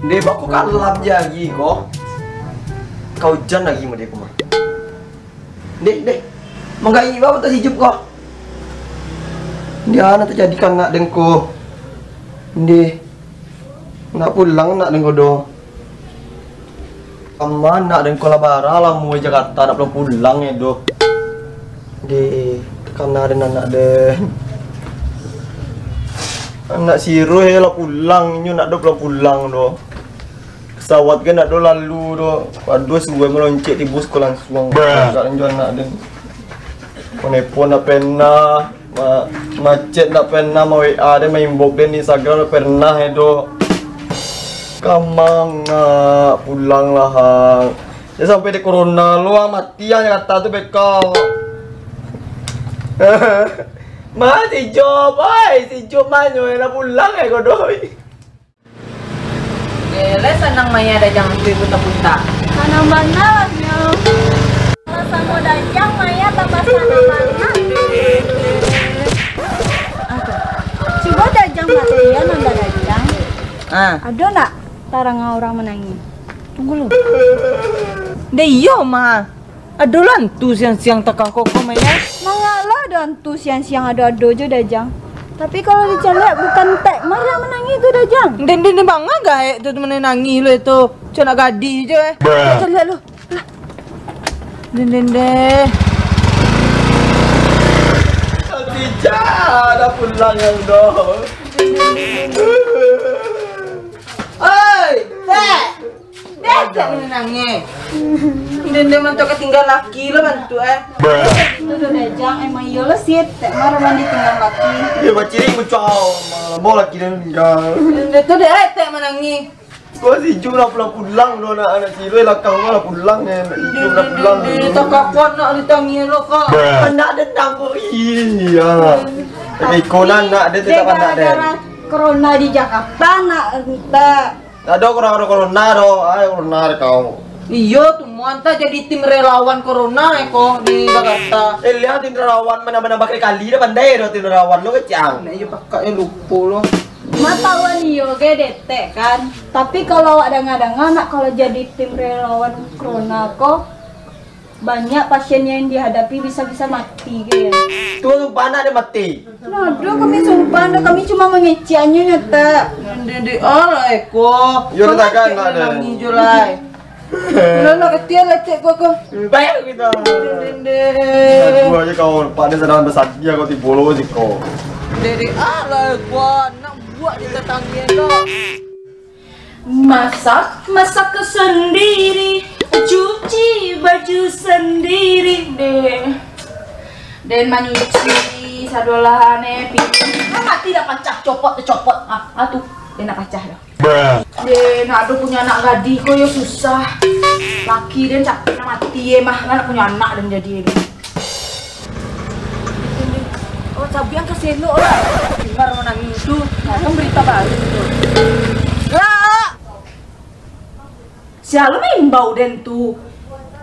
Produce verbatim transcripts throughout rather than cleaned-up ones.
Deh, bako kalam je ari ko. Ka ujan lagi mode ko mah. Deh, deh. Manggaik baa mata si Jup ko. Deh, a nan tajadi ka anak den ko. Deh. Ndak pulang anak den ko doh. Kama anak den ko lah bara lamo di Jakarta, ndak pulang-pulang e doh. Deh, takana den anak den. Anak siro e lah pulang, inyo ndak doh pulang-pulang doh. Pesawat kan ndak doh lalu doh. Waduh, suruah maloncek tibo siko langsuang. Agak lanjuan anak den. Nelpon ndak pernah. Ma-, macet ndak pernah, ma-W A den, ma-inbox den di Instagram ndak pernah e doh. Kama ngak pulang lah, ang. Jan sampai dek corona lo, ang, mati ang Jakarta tu beko. Ma si Jup, oi, si Jup ma nyo, lah pulang e ko doh. Eleh sanang maya Dajang tu puta-puta. Sanang bana lah nyo. Kalau samo Dajang, maya tambah sanang bana. Cubo Dajang matian, nan Dajang. Ah. Ado ndak tarang urang manangih? Tunggu lu. Deh, iyo mah. Ado lah antu siang-siang takah koko mah, ya. Mangak lah ado antu siang-siang, ado-ado jo Dajang. Tapi kalau dicaliak bukan Tek Mar yang manangih tu, Dajang. Den, den, den, banga gaek tu, tu manangih lo itu. Cak anak gadih je, eh. Caliak lo. Den, den, den. Tidak ada pulang yang doh. Oi, Tek. Deh, Tek, manangih. Den, den, mantu katinggalan laki lo mantu, eh. Tu, tu, Dajang, emang iyo lo si Tek Mar nan ditinggalan laki. Iyo, bacirik mucau, lamo laki den tinggal. Den, tu deh, Tek manangih. Ko si Jup lah pulang-pulang lo, anak, anak siro lakang lah pulang, eh. Anak si Jup lah pulang. Den, den, den, takah ko nak ditangih lo ko. Anak den tangguh, iya. Tapi ko nak, nak den tetap anak den. Gara-gara corona di Jakarta, nak, Tek. Ado corona, corona doh, ai corona dek kau. Iyo, tu muan tak jadi tim relawan corona, eh, ko di Jakarta. Eh, lihat tim relawan mana-mana bakal kali dah pandai doh tim relawan lo kecang. Nah, iyo pakak yo lupo lo. Matahuan iyo ge detek kan. Tapi kalau awak danga-danga nak kalau jadi tim relawan corona ko, banyak pasien yang dihadapi bisa-bisa mati ge ya. Tu sumpah nak dia mati. Nah, aduh, kami sumpah dah, kami cuma mengecek anyo nyo, Tek. Dede alah eko. Yo, kau dah takkan nak dah. Nangis jo lai. Lah, lah, ketian lah, Tek, kau, kau. Bayar kita. Dede. Aku aja kau pada sedang bersadia kau tibo lo siko. Dede alah eko, nak buat di katangian kau. Masak, masak sendiri, cuci baju sendiri, deh. Den manyuci sadolah ne, piring. Ah, mati dah pacah, copot, copot. Ah, ah, tu, den nak pacah dah. Deh, nak ado punyo anak gadih ko yo susah. Laki den capek nak mati ye mah, nak punyo anak den jadi. Oh, cabian ka selok lah. Dengar manangih tu, macam berita baru tu. Lah! Sia lo maimbau den tu.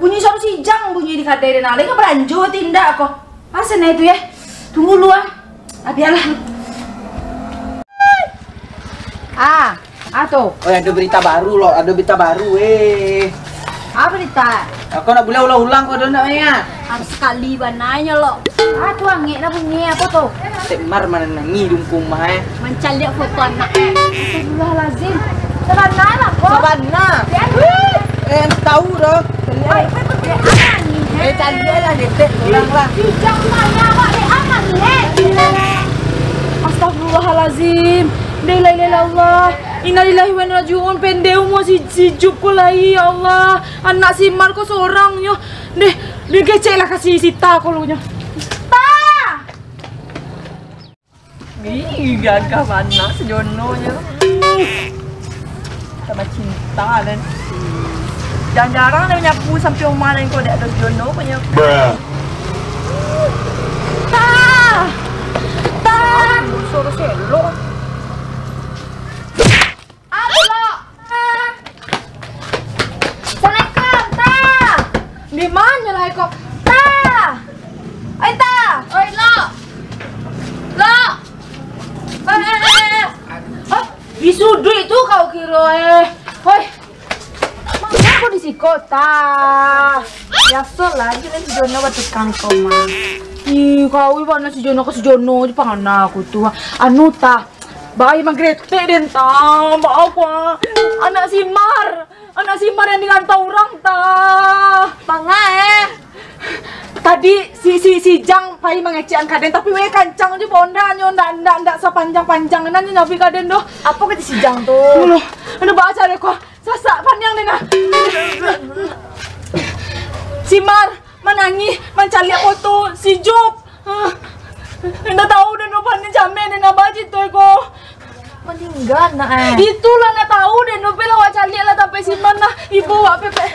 Bunyi saru sijang bunyi di kadai den. Alai ka balanjo ti indak ko? Asa nai tu, yeh. Tunggu lu, ah. Ah, bialah. Ah, ah tu. Oi, ado berita baru lo, ado berita baru, eh. Apa berita? Aku nak buliah ulang-ulang ko, ado nak manga. Harus sekali bananyo lo. Ah, tu angek lah bunyi apa tu? Tek Mar manangih di muko umah, eh. Mancaliak foto anak, eh. Astagfirullahalazim. Sabana lah ko. Sabana. Eh, tahu doh. Ai, kau tu dek anak ni, eh. Eh, caliak lah, detek orang lah. Ih, jangan tanya awak dek anak ni, eh. Astagfirullahalazim. La ilaha illallah. Innalillahi wa inna ilaihi rajiun. Pendek umur si, si Jup ko lai, ya Allah. Anak si Mar ko sorang nyo. Deh, deh kecek lah ka si Sita ko lu nyo. Ta! Ih, gagah bana si Jono nyo. Tambah cinta den. Jarang-jarang den manyapu sampai rumah den ko dek ado si Jono ko nyo. Ta! Ta! Suruh selok. Apo, Lok? Assalamualaikum, Ta. Di ma lah iko? Ta. Oi, Ta. Oi, Lok. Lok. Oi, eh, eh, eh. Oh, di suduik tu kau kiro, eh. Tah, biasolah, jenis si Jono batukang ko mah. Ih, kau ibaratnyo si Jono ka si Jono je pangana aku tu. Anu tah, bae manggretek den tah, baa kau ah. Anak Simar, anak Simar yang dirantau urang tah. Manga eh. Tadi si, si, si Jang pai mangecekan ka den, tapi weh kancang je bondanyo, ndak, ndak, ndak sapanjang-panjang nan nyo nyabuik ka den doh. Apo kecek si Jang tu? Aduh, aduh, baa caro ko. Sasak paniang den ah. Simar manangih mancaliak foto si Jup. Ah, indak tahu den, paniang cameh den, baa carito ko. Maningga nak eh. Itulah ndak tahu den, pai lah wak caliak lah sampai sinan lah. Ibo wak pepek.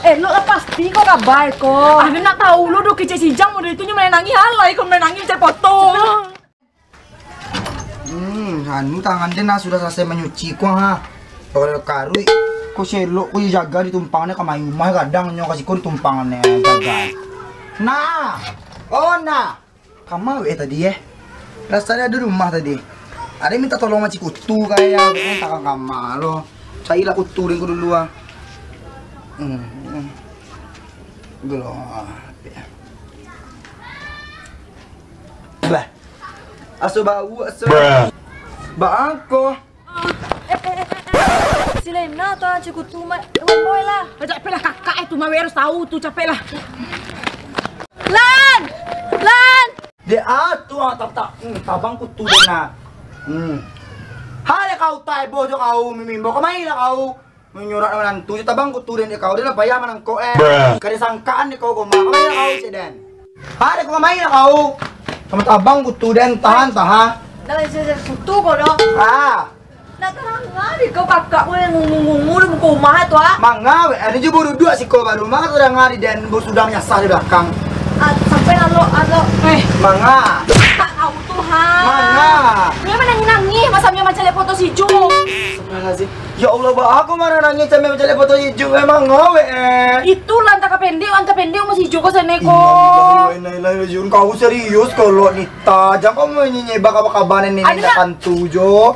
Eh, lo lah pasti ko kabai ko. Ah, den ndak tahu lo doh kecek si Jang model itu nyo manangih, alai ko manangih cari foto. Hmm, anu tangan den lah sudah salasai manyuci ko ha. Kalau karuik, ko si Elok ko jaga di tumpangan ka main rumah, kadang nyo ka siko di tumpangan jaga. Nah, oh nah, kama weh tadi eh. Rasanyo ado di rumah tadi. Ado minta tolong mancik kutu kayak, eh, takang kama lo. Carilah kutu den ko dulu ah. Hmm, hmm. Dulu ah. Bah. Aso bau, aso. Baa ko. Eh, eh, eh, eh. Si Lena tu, ah, Cikutu, ma-, eh, wan boy lah. Ajak pelah kakak eh tu, mawek harus tahu tu, capek lah. Lan! Lan! Dek ah, tu ah, tak, tak. Hmm, tabang kutu den ah. Hmm. Hai kau tai boh jo kau, mimimbau kau main lah kau. Manyurak manantu je tabang kutu den dek kau, den lah payah manangkok eh. Kada sangkaan dek kau koma. Kau main lah kau cek den. Ha, dek kau main lah kau. Samo tabang kutu den, tahan, tahan. Dah lah, saya kutu kau dah. Ah. Nak tarang lah dek kau kakak kau yang ngungu-ngungu di muka rumah tu ah. Manga weh, anu je baru duduak siko baru. Manga tarang lah di den, baru sudah manyasah di balakang. Ah, sampai lalu, lalu. Eh. Manga. Tak tahu Tuhan. Manga. Dia menangis-nangis masa dia macam lihat foto si Jul. Astagfirullahaladzim. Ya Allah, baa ko marah nangih sampai mancaliak foto ijuk, memang ngawek eh. Itulah antah ka pendek, antah pendek masih ijuk ko sana ko. Innalillahi wa inna ilaihi rajiun. Kau serius kalau Nita, jangan kau menyebak kabar-kabar nenek Ada nenek tak? Tantu jo.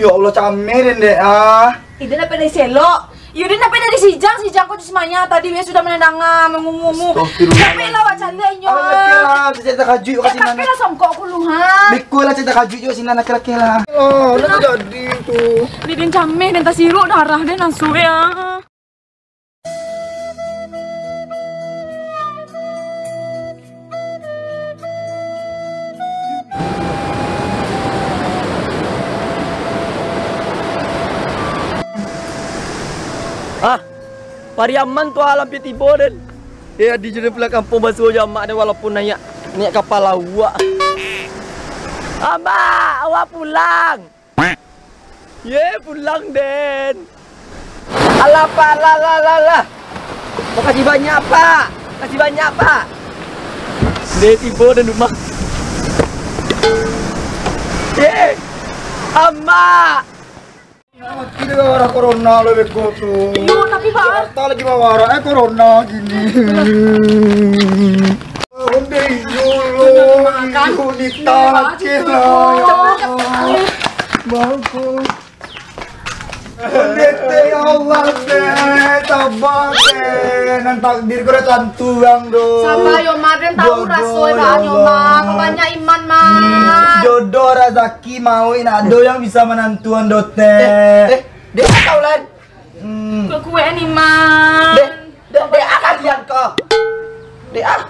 Ya Allah, cameh den dek ah. Ida dapat dari selok. Iyo, ida dapat dari sijang, sijang ko semuanya tadi dia sudah menendang ah, mengungu-ungu. Astagfirullah. Sampai lah awak caliak inyo. Alah, ah. Lah, saya terkajut Eh, kat sini. Tapi lah songkok ku lu ha. Bikul lah cerita kajuik jo sinan laki-laki lah. Oh, nak jadi tu. Dia den cameh, den tasiruk darah den langsung ya. Ah, Pariaman tu alam tibo den. Eh, adi jo den pulang kampuang basuo jo amak den walaupun naiak, naiak kapal awak. Amak, awak pulang. Ye, pulang den. Alah, Pak, alah, alah, alah, alah. Makasih banyak, Pak. Makasih banyak, Pak. Den tibo den rumah. Eh, amak. Mati dek wara corona lo beko tu. Iyo, tapi, Pak. Jakarta lagi mawara eh corona gini. Onde iyo lo, iyo Nita laki lah. Bangku. Onde te ya Allah te, tabang te. Nan takdir ko dah tantu ang do. Sabar yo, Mak, den tahu raso ibaratnyo, Mak. Banyak iman, Mak. Jodoh razaki Ki mau nak ado yang bisa manantuan dote. Eh, eh, dek ah kau, Lan. Hmm. Kok kuek ni, Man? Dek, dek, dek ah kalian ko. Dek ah.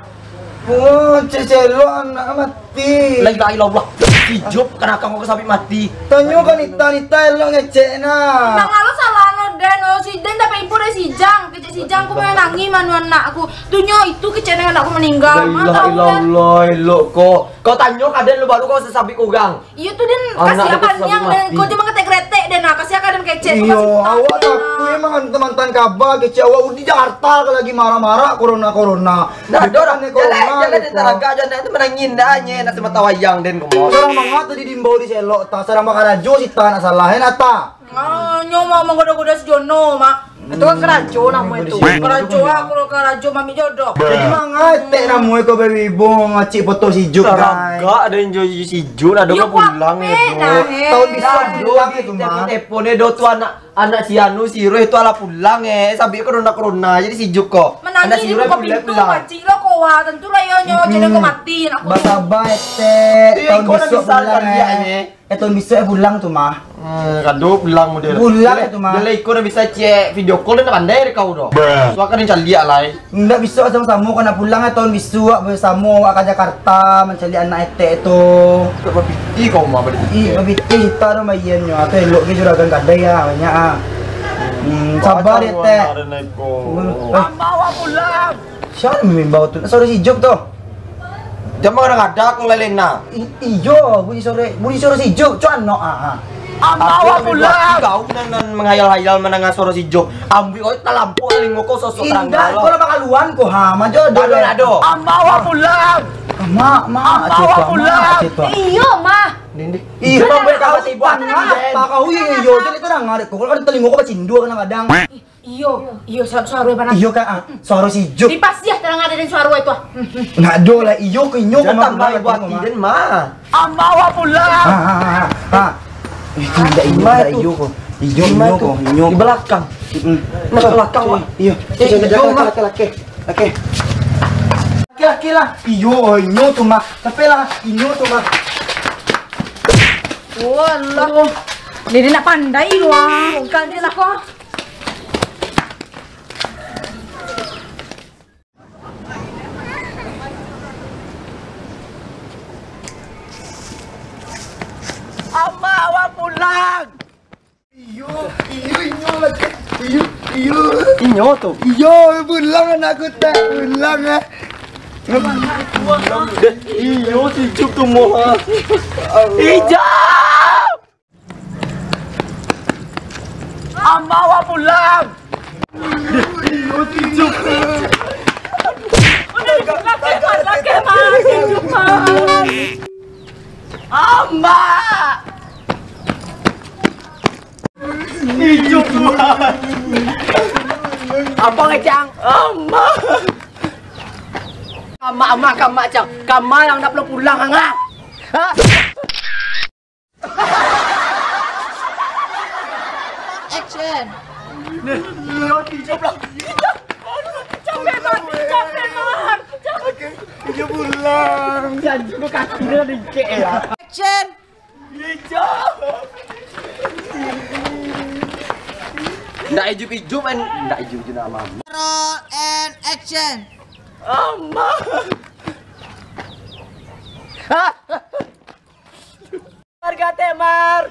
Oh, cecelo anak mati. La ilaha illallah. Hidup kena kau sampai mati. Tanyo kan Nita, Nita elok ngecek nah. Nang alo salah lo, Den. Oh, si Den dapat info dari si Jang. Kecek si Jang, aku main nangis manu anak aku. Tunyo itu kecek dengan anakku meninggal. La ilaha illallah, elok ko. Kau tanyo ka den lu baru kau sasabik urang. Iyo tu den, kasiah paniang den, kau cuma ketek-ketek den nah, kasiah ka den kecek. Iyo, awak takut emang mantan-mantan kaba kecek awak di Jakarta ka lagi marah-marah corona-corona. Nah, ado dah. Jalan, jalan den taraga jo anak tu manangin dah nye, nak semata wayang den komo. Sadang manga tadi diimbau di selok ta, sadang bakarajo sita nak salah, eh, nak ta. Ah, nyo mau manggoda-goda si Jono, Mak. Itu kan karajo namo itu. Karajo aku, karajo mamak jodoh. Jadi manga etek namo ko baby bo ngacik foto si Ijuk, guys. Taragak den jo si Ijuk, ado ka pulang yo, Dok. Taun bisuak pulang itu mah. Telepon-telepon do tu anak, anak si anu, si Roy tu alah pulang, eh. Sabik corona-corona jadi si Ijuk ko. Anak si Roy pulang. Pacik lo ko wa, tentu lah yo nyo, jadi ko mati nak. Basaba etek, taun bisuak pulang, eh. Eh, taun bisuak pulang tu mah. Hmm, kado pulang model. Pulang tu mah. Jaleh iko dah bisa cek video call, dah pandai dek kau doh. Suaka den caliak lai. Ndak, bisuak samo-samo kau nak pulang, eh, taun bisuak basamo awak ka Jakarta mancaliak anak etek tu. Tak bapiti kau mah, bapiti. Ih, bapiti cita tu main nyo. Atau elok ke juragan kadai ah, banyak ah. Hmm, saba dek etek. Ambo awak pulang. Siapa yang mimbau tu? Suaro si Ijuk tu. Jam kadang-kadang aku lalena. I-, iyo, bunyi suaro, bunyi suaro si Ijuk, cuan no, ah, ah. Ambo awak pulang. Kau nan, nan menghayal-hayal mandanga suaro si Ijuk. Ambuik kau talampau talingo kau sosok. Indak, kau lah bakaluan kau, ha, majo ado. Ado, ado. Ambo awak pulang. Mak, mak, ambo awak pulang. Iyo, mah. Dinding. Iyo, ambuik kau tiba tangan. Apa kau, iyo, iyo, jadi terang ada kau. Kalau ada talingo kau bacindua kadang-kadang. Iyo, iyo, suaro, suaro bana. Iyo kan, ah, suaro si Ijuk. Dipasiah tarang ada den suaro itu, ah. Nak do lah, iyo ko inyo ko mah. Tambah ibu hati den mah. Ambo awak pulang. Ah, ah, ah, ah. Itu indak inyo, indak iyo ko. Inyo, inyo ko, inyo ko. Di belakang. Mm-mm. Nah, belakang, Mak. Iyo. Eh, iyo, Mak. Laki, laki, laki. Laki, laki lah. Iyo, inyo tu mah. Sampai lah, inyo tu mah. Oh, Allah. Dede nak pandai lu, ah. Bukan dia lah, kok. Ambo awak pulang. Iyo, iyo, inyo lah, Cek. Iyo, iyo. Inyo tu? Iyo, pulang anak aku, tak pulang, eh. Deh, iyo, si Ijuk tu, moh. Ijuk! Ambo awak pulang. Iyo, si Ijuk. Udah, laki, Mak, laki, Mak, si Ijuk, Mak. Amak! Ijuk, Tuhan! Apa, Cang? Amak! Amak, amak, amak, Cang. Amak nan ndak pulang-pulang, amak. Ha? Action. Capek, Mak. Capek, Mak. Capek. Dia pulang. Janji kaki dia dikek ya. Action. Ndak ijuk-ijuk, man. Ndak ijuk-ijuk nama. Roll and action. Amak. Warga Temar.